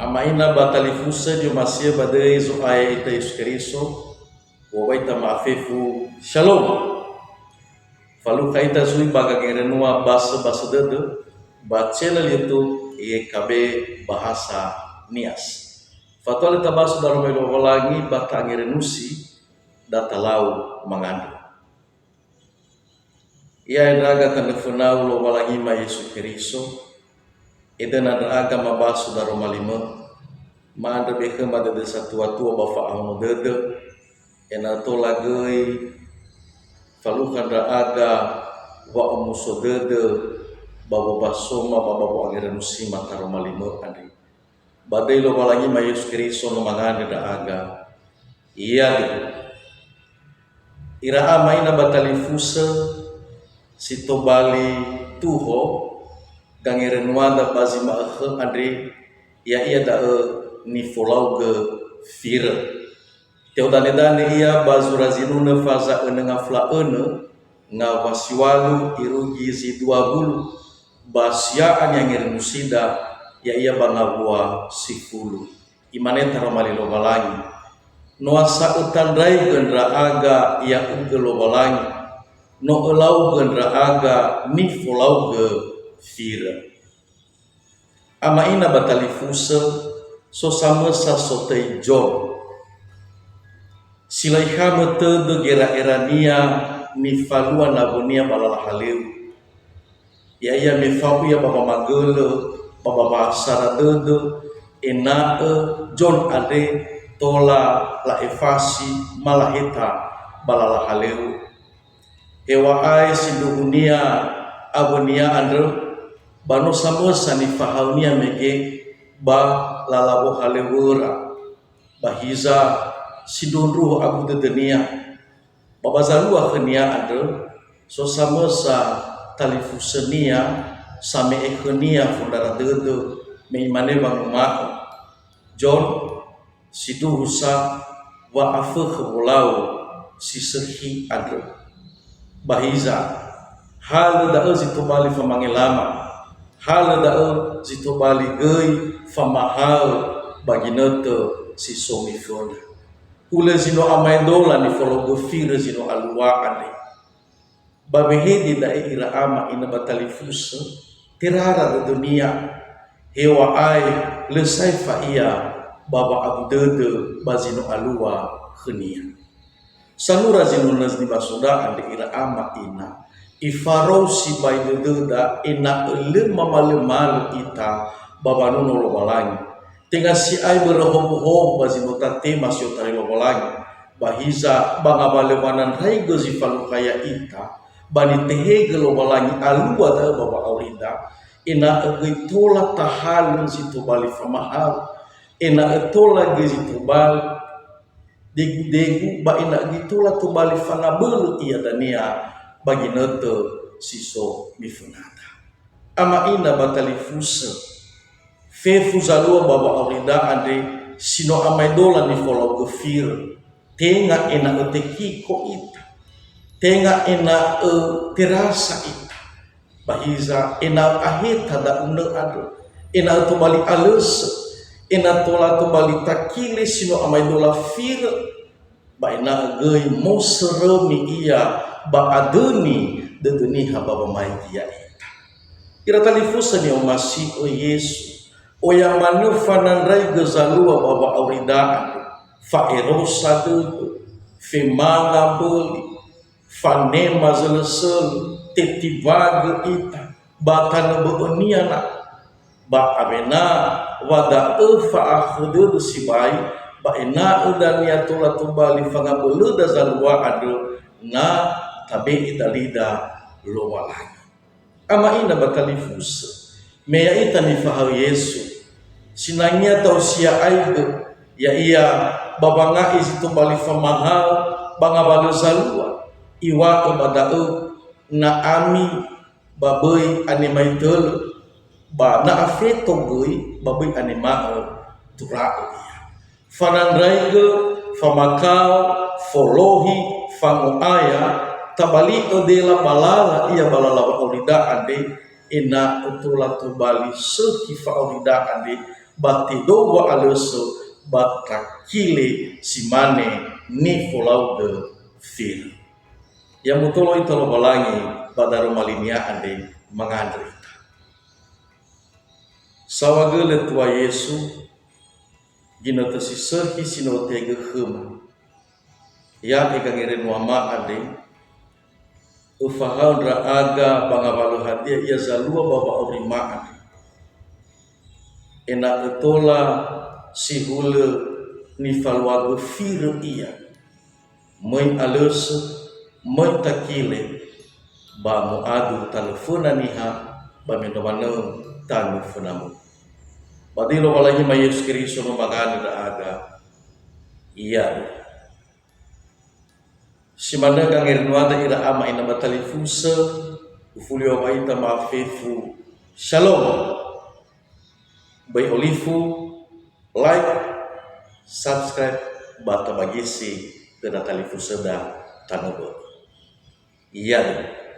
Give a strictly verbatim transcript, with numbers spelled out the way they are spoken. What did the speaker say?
Ama ina ba talifusö ni'omasi'ö ba döi Zo'aya ita Yesu Keriso, wawai ita ma'afefu, Shalom. Falukha ita zui ba gangerenua basö-basö dödö, ba channel YouTube Y K B Bahasa Nias. Fatua lö tabaso daroma Lowalangi ba ta'angerenusi, da talau mangandrö. Ya'e ndra'aga tanö fönau Lowalangima Yesu Keriso, edöna ndra'aga mabaso daroma limö, ma'andrö be khöma dödö satuatua ba fa'ahono dödö, ena'ö tola göi falukha ndra'aga wa'omuso dödö ba wobasoma ba, ba wo'angerenusima taroma limö andre. Ba döi Lowalangima Yesu Keriso no mangandrö ndra'aga. Iadöi. Ira ama ina ba talifusö si tobali tuho, gangerenuada ba zi ma'ökhö andre, ya'ia da'ö nifolaugö firö. Te'odanedane ia ba zura zinunö faza önö ngafula önö, ngawa siwalu irugi zi dua wulu, ba sia'a ni'angerenusida, ya'ia ba ngawua sifulu. Imane taroma li Lowalangi, "No asa'ö tandraigö ndra'aga Ya'ugö Lowalangi, no ölaugö ndra'aga nifolaugö firö." Ama ina ba talifusö, so samösa sotöi John. Si lö ikhamö tödö gera'erania nifalua nawönia ba lala halöŵö. Ya'ia me fao ia ba wamagölö, ba wawasara dödö, ena'ö John andre tola la'efasi malaheta ba lala halöŵö. Heŵa'ae sindruhunia awönia andrö, ba no samösa nifahaönia mege ba lala wohalöŵöra. Ba hiza sindruhundruhu abu dödönia. Ba ba zalua khönia andrö, so samösa talifusönia, same'e khönia fondrara dödö, me imane wanguma'ö, "John, sindruhu sa wa afökhö wolau si sökhi andrö." Ba hiza, halö da'ö zi tobali famangelama, halö da'ö zi tobali göi famahaö ba ginötö si so miföna. Hulö zi no amaedola nifolaugö firö zi no alua andre. Ba wehede da'e ira ama ina ba talifusö, terara dödönia, heŵa'ae lö saefa ia ba wa'abu dödö ba zi no alua khönia. Sanura zinunö nibasoda andre ira ama ina, ifarou sibai dödöda ena'ö lö mamalömalö ita ba wanuno Lowalangi. Tenga si'ai börö howuhowu ba zi no tatema si otarai Lowalangi, ba hiza ba ngawalö wanandraigö zi falukha ya'ita, ba nitehegö Lowalangi alua da'ö ba wa'aurida, ena'ö göi tola tahalö zi tobali famahaö, ena'ö tola göi zi tobali degu-degu, ba ena'ö göi tola tobali fangabölö ia dania ba ginötö si so mifönada. Ama ina ba talifusö, fefu zalua ba wa'aurida andre si no amaedola nifolaugö firö, tenga ena'ö tekiko ita, tenga ena'ö terasa ita, ba hiza ena'ö aheta da'unö andrö, ena'ö tobali alösö, ena'ö tola tobali takile si no amaedola firö, ba ena'ö göi mosörömi ia ba adöni dödö niha ba wamaigi ya'ita. Ira talifusö ni'omasi'ö Yesu, oya manö fanandraigö zalua ba wa'aurida andrö, fa'erosa dödö, femanga mböli, fanema zölösölö, tetiwagö ita ba tanö bö'önia na. Ba awena wa da'ö fa'akhö dödö sibai, ba ena'ö dania tola tobali fangabölöda zalua andrö, na tabe'e dalida Lowalangi. Ama ina ba talifusö, me ya'ita nifahaö Yesu, sinangea ta'osia'aigö, ya'ia ba wanga'i zi tobali famahaö ba ngawalö zalua, iŵa'ö ba da'ö, "Na ami ba böi anemai tölö, ba na afeto göi ba böi anema'ö, tura'ö ia." Fanandraigö, famakao, folohi, fango'aya, tabali'ö dela ba lala ia ba lala wa'aurida andre, ena'ö tola tobali sökhi fa'aurida andre ba tedou wa'alösö ba takile si mane nifolaugö firö. Ya mutolo ita Lowalangi ba daroma linia andre mangandrö ita. Saohagölö tua Yesu, ginötö si sökhi si no ötehegö khöma. Ya'e gangerenua ma andre, öfahaö ndra'aga ba ngawalö hadia ia zalua ba wa'aurima andre. Ena'ö tola si hulö nifaluagö firö ia. Möi alösö, möi takile, ba mu'adu tanö föna niha, ba me no manö tanö föna mö. Ba döi Lowalangi ma Yesu Keriso no mangandrö ndra'aga. Ia. Si manö gangerenuada ira ama ina ba talifusö, ufuli wa waita ma'afefu. Shalom. Böi olifu, like, subscribe, ba tabagisi khö talifusöda tanö bö'ö. Iadu.